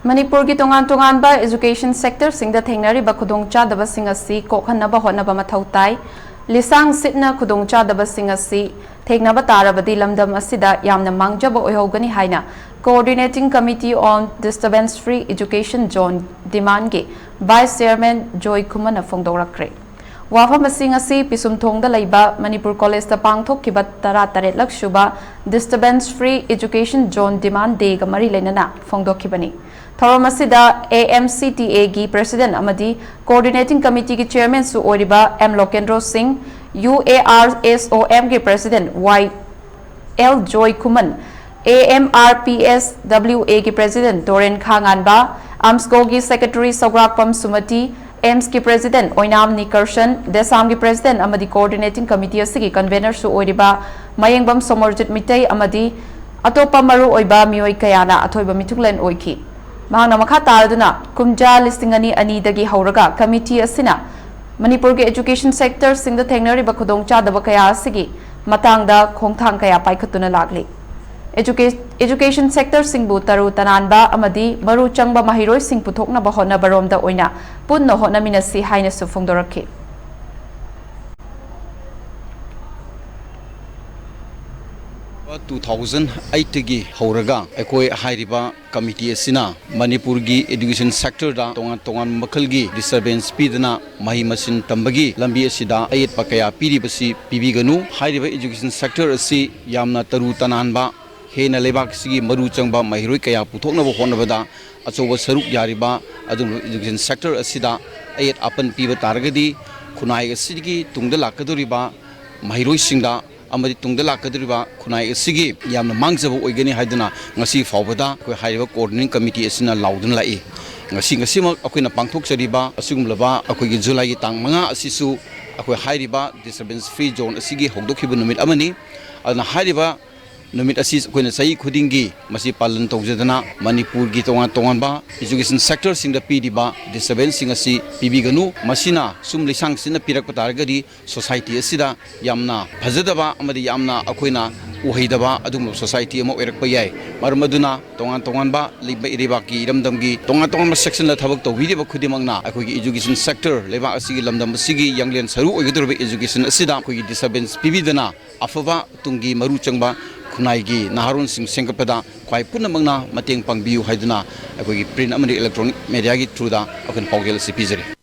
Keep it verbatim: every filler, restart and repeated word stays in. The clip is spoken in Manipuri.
ꯃꯅꯤꯄꯨꯔꯒꯤ ꯇꯣꯉꯥꯟ ꯇꯣꯉꯥꯟꯕ education sectorꯁꯤꯡꯗ ꯊꯦꯡꯅꯔꯤꯕ ꯈꯨꯗꯣꯡꯆꯥꯗꯕꯁꯤꯡ ꯑꯁꯤ ꯀꯣꯛꯍꯟꯅꯕ ꯍꯣꯠꯅꯕ ꯃꯊꯧ ꯇꯥꯏ꯫ ꯂꯤꯁꯥꯡ ꯁꯤꯠꯅ ꯈꯨꯗꯣꯡꯆꯥꯗꯕꯁꯤꯡ ꯑꯁꯤ ꯊꯦꯡꯅꯕ ꯇꯥꯔꯕꯗꯤ ꯂꯝꯗꯝ ꯑꯁꯤꯗ ꯌꯥꯝꯅ ꯃꯥꯡꯖꯕ ꯑꯣꯏꯍꯧꯒꯅꯤ ꯍꯥꯏꯅ Coordinating Committee on Disturbance Free Education Zone Demandꯒꯤ Vice Chairman ꯖꯣꯏ ꯈꯨꯃꯟꯅ ꯐꯣꯡꯗꯣꯛꯂꯛꯈ꯭ꯔꯦ꯫ ꯋꯥꯐꯝ ꯑꯁꯤ ꯉꯁꯤ ꯄꯤꯁꯨꯝꯊꯣꯡꯗ ꯂꯩꯕ ꯃꯅꯤꯄꯨꯔ ꯀꯣꯂꯦꯖꯇ ꯄꯥꯡꯊꯣꯛꯈꯤꯕ ꯇꯔꯥꯇꯔꯦꯠꯂꯛ ꯁꯨꯕ Disturbance Free Education Zone Demand Dayꯒ ꯃꯔꯤ ꯂꯩꯅꯅ ꯐꯣꯡꯗꯣꯛꯈꯤꯕꯅꯤ꯫ ꯊꯧꯔꯝ ꯑꯁꯤꯗ AMCTAꯒꯤ President ꯑꯃꯗꯤ Coordinating Committeeꯒꯤ Chairmanꯁꯨ ꯑꯣꯏꯔꯤꯕ ꯑꯦꯝ ꯂꯣꯀꯦꯟꯗ꯭ꯔꯣ ꯁꯤꯡ, UARSOMꯒꯤ President ꯋꯥꯏ ꯑꯦꯜ ꯖꯣꯏ ꯈꯨꯃꯟ, AMRPSWAꯒꯤ President ꯗꯣꯔꯦꯟ ꯈꯥꯉꯥꯟꯕ, AMSCOꯒꯤ Secretary ꯁꯧꯒ꯭ꯔꯥꯛꯄꯝ ꯁꯨꯃꯇꯤ, AIIMSꯀꯤ President ꯑꯣꯏꯅꯥꯝ ꯅꯤꯀꯔꯁꯟ, ꯗꯦꯁꯥꯝꯒꯤ President ꯑꯃꯗꯤ Coordinating Committee ꯑꯁꯤꯒꯤ Convenerꯁꯨ ꯑꯣꯏꯔꯤꯕ ꯃꯌꯦꯡꯕꯝ ꯁꯣꯃꯣꯔꯖꯤꯠ ꯃꯤꯇꯩ ꯑꯃꯗꯤ ꯑꯇꯣꯞꯄ ꯃꯔꯨꯑꯣꯏꯕ ꯃꯤꯑꯣꯏ ꯀꯌꯥꯅ ꯑꯊꯣꯏꯕ ꯃꯤꯊꯨꯡꯂꯦꯟ ꯑꯣꯏꯈꯤ꯫ ꯃꯍꯥꯛꯅ ꯃꯈꯥ ꯇꯥꯔꯗꯨꯅ ꯀꯨꯝꯖꯥ ꯂꯤꯁꯤꯡ ꯑꯅꯤ ꯑꯅꯤꯗꯒꯤ ꯍꯧꯔꯒ committee ꯑꯁꯤꯅ ꯃꯅꯤꯄꯨꯔꯒꯤ education sectorꯁꯤꯡꯗ ꯊꯦꯡꯅꯔꯤꯕ ꯈꯨꯗꯣꯡꯆꯥꯗꯕ ꯀꯌꯥ ꯑꯁꯤꯒꯤ ꯃꯇꯥꯡꯗ ꯈꯣꯡꯊꯥꯡ ꯀꯌꯥ ꯄꯥꯏꯈꯠꯇꯨꯅ ꯂꯥꯛꯂꯤ꯫ Educa-, education sectorꯁꯤꯡꯕꯨ ꯇꯔꯨ ꯇꯅꯥꯟꯕ ꯑꯃꯗꯤ ꯃꯔꯨ ꯆꯪꯕ ꯃꯍꯩꯔꯣꯏꯁꯤꯡ ꯄꯨꯊꯣꯛꯅꯕ ꯍꯣꯠꯅꯕꯔꯣꯝꯗ ꯑꯣꯏꯅ ꯄꯨꯟꯅ ꯍꯣꯠꯅꯃꯤꯟꯅꯁꯤ ꯍꯥꯏꯅꯁꯨ ꯐꯣꯡꯗꯣꯔꯛꯈꯤ꯫ Two thousand eight ꯇꯒꯤ ꯍꯧꯔꯒ ꯑꯩꯈꯣꯏ ꯍꯥꯏꯔꯤꯕ committee ꯑꯁꯤꯅ ꯃꯅꯤꯄꯨꯔꯒꯤ education sectorꯗ ꯇꯣꯉꯥꯟ ꯇꯣꯉꯥꯟꯕ ꯃꯈꯜꯒꯤ disturbance ꯄꯤꯗꯨꯅ ꯃꯍꯩ ꯃꯁꯤꯡ ꯇꯝꯕꯒꯤ ꯂꯝꯕꯤ ꯑꯁꯤꯗ ꯑꯌꯦꯠꯄ ꯀꯌꯥ ꯄꯤꯔꯤꯕꯁꯤ ꯄꯤꯕꯤꯒꯅꯨ꯫ ꯍꯥꯏꯔꯤꯕ education sector ꯑꯁꯤ ꯌꯥꯝꯅ ꯇꯔꯨ ꯇꯅꯥꯟꯕ, ꯍꯦꯟꯅ ꯂꯩꯕꯥꯛꯁꯤꯒꯤ ꯃꯔꯨ ꯆꯪꯕ ꯃꯍꯩꯔꯣꯏ ꯀꯌꯥ ꯄꯨꯊꯣꯛꯅꯕ ꯍꯣꯠꯅꯕꯗ ꯑꯆꯧꯕ ꯁꯔꯨꯛ ꯌꯥꯔꯤꯕ ꯑꯗꯨꯒꯨꯝꯂꯕ education sector ꯑꯁꯤꯗ ꯑꯌꯦꯠ ꯑꯄꯟ ꯄꯤꯕ ꯇꯥꯔꯒꯗꯤ ꯈꯨꯟꯅꯥꯏ ꯑꯁꯤꯒꯤ ꯇꯨꯡꯗ ꯂꯥꯛꯀꯗꯧꯔꯤꯕ ꯃꯍꯩꯔꯣꯏꯁꯤꯡꯗ ꯑꯃꯗꯤ ꯇꯨꯡꯗ ꯂꯥꯛꯀꯗꯧꯔꯤꯕ ꯈꯨꯟꯅꯥꯏ ꯑꯁꯤꯒꯤ ꯌꯥꯝꯅ ꯃꯥꯡꯖꯕ ꯑꯣꯏꯒꯅꯤ ꯍꯥꯏꯗꯨꯅ ꯉꯁꯤ ꯐꯥꯎꯕꯗ ꯑꯩꯈꯣꯏ ꯍꯥꯏꯔꯤꯕ coordinating committee ꯑꯁꯤꯅ ꯂꯥꯎꯗꯨꯅ ꯂꯥꯛꯏ꯫ ꯉꯁꯤ, ꯉꯁꯤꯃꯛ ꯑꯩꯈꯣꯏꯅ ꯄꯥꯡꯊꯣꯛꯆꯔꯤꯕ ꯑꯁꯤꯒꯨꯝꯂꯕ ꯑꯩꯈꯣꯏꯒꯤ ꯖꯨꯂꯥꯏꯒꯤ ꯇꯥꯡ ꯃꯉꯥ ꯑꯁꯤꯁꯨ ꯑꯩꯈꯣꯏ ꯍꯥꯏꯔꯤꯕ disturbance free zone ꯑꯁꯤꯒꯤ ꯍꯧꯗꯣꯛꯈꯤꯕ ꯅꯨꯃꯤꯠ ꯑꯃꯅꯤ꯫ ꯑꯗꯨꯅ ꯍꯥꯏꯔꯤꯕ ꯅꯨꯃꯤꯠ ꯑꯁꯤ ꯑꯩꯈꯣꯏꯅ ꯆꯍꯤ ꯈꯨꯗꯤꯡꯒꯤ ꯃꯁꯤ ꯄꯥꯂꯟ ꯇꯧꯖꯗꯅ ꯃꯅꯤꯄꯨꯔꯒꯤ ꯇꯣꯉꯥꯟ ꯇꯣꯉꯥꯟꯕ education sectorꯁꯤꯡꯗ ꯄꯤꯔꯤꯕ disturbanceꯁꯤꯡ ꯑꯁꯤ ꯄꯤꯕꯤꯒꯅꯨ꯫ ꯃꯁꯤꯅ ꯁꯨꯝ ꯂꯩꯁꯥꯡ ꯁꯤꯠꯅ ꯄꯤꯔꯛꯄ ꯇꯥꯔꯒꯗꯤ society ꯑꯁꯤꯗ ꯌꯥꯝꯅ ꯐꯖꯗꯕ ꯑꯃꯗꯤ ꯌꯥꯝꯅ ꯑꯩꯈꯣꯏꯅ ꯑꯣꯏꯍꯩꯗꯕ ꯑꯗꯨꯒꯨꯝꯕ ꯁꯣꯁꯥꯏꯇꯤ ꯑꯃ ꯑꯣꯏꯔꯛꯄ ꯌꯥꯏ꯫ ꯃꯔꯝ ꯑꯗꯨꯅ ꯇꯣꯉꯥꯟ ꯇꯣꯉꯥꯟꯕ ꯂꯩꯕ ꯏꯔꯩꯕꯥꯛꯀꯤ ꯏꯔꯝꯗꯝꯒꯤ ꯇꯣꯉꯥꯟ ꯇꯣꯉꯥꯟꯕ ꯁꯦꯛꯁꯟꯗ ꯊꯕꯛ ꯇꯧꯕꯤꯔꯤꯕ ꯈꯨꯗꯤꯡꯃꯛꯅ ꯑꯩꯈꯣꯏꯒꯤ ꯏꯖꯨꯀꯦꯁꯟ ꯁꯦꯛꯇꯔ, ꯂꯩꯕꯥꯛ ꯑꯁꯤꯒꯤ ꯂꯝꯗꯝ ꯑꯁꯤꯒꯤ ꯌꯥꯡꯂꯦꯟ ꯁꯔꯨ ꯑꯣꯏꯒꯗꯧꯔꯤꯕ ꯏꯖꯨꯀꯦꯁꯟ ꯑꯁꯤꯗ ꯑꯩꯈꯣꯏꯒꯤ ꯗꯤꯁꯇꯔꯕꯦꯟꯁ ꯄꯤꯕꯤꯗꯅ ꯑꯐꯕ ꯇꯨꯡꯒꯤ ꯃꯔꯨ ꯆꯪꯕ ꯈꯨꯟꯅꯥꯏꯒꯤ ꯅꯍꯥꯔꯣꯟꯁꯤꯡ ꯁꯦꯝꯒꯠꯄꯗ ꯈ꯭ꯋꯥꯏ ꯄꯨꯝꯅꯃꯛꯅ ꯃꯇꯦꯡ ꯄꯥꯡꯕꯤꯌꯨ ꯍꯥꯏꯗꯨꯅ ꯑꯩꯈꯣꯏꯒꯤ ꯄ꯭ꯔꯤꯟ ꯑꯃꯗꯤ ꯏꯂꯦꯛꯇ꯭ꯔꯣꯅꯤꯛ ꯃꯦꯗꯤꯌꯥꯒꯤ ꯊ꯭ꯔꯨꯗ ꯑꯩꯈꯣꯏꯅ ꯄꯥꯎꯖꯦꯜ ꯑꯁꯤ ꯄꯤꯖꯔꯤ꯫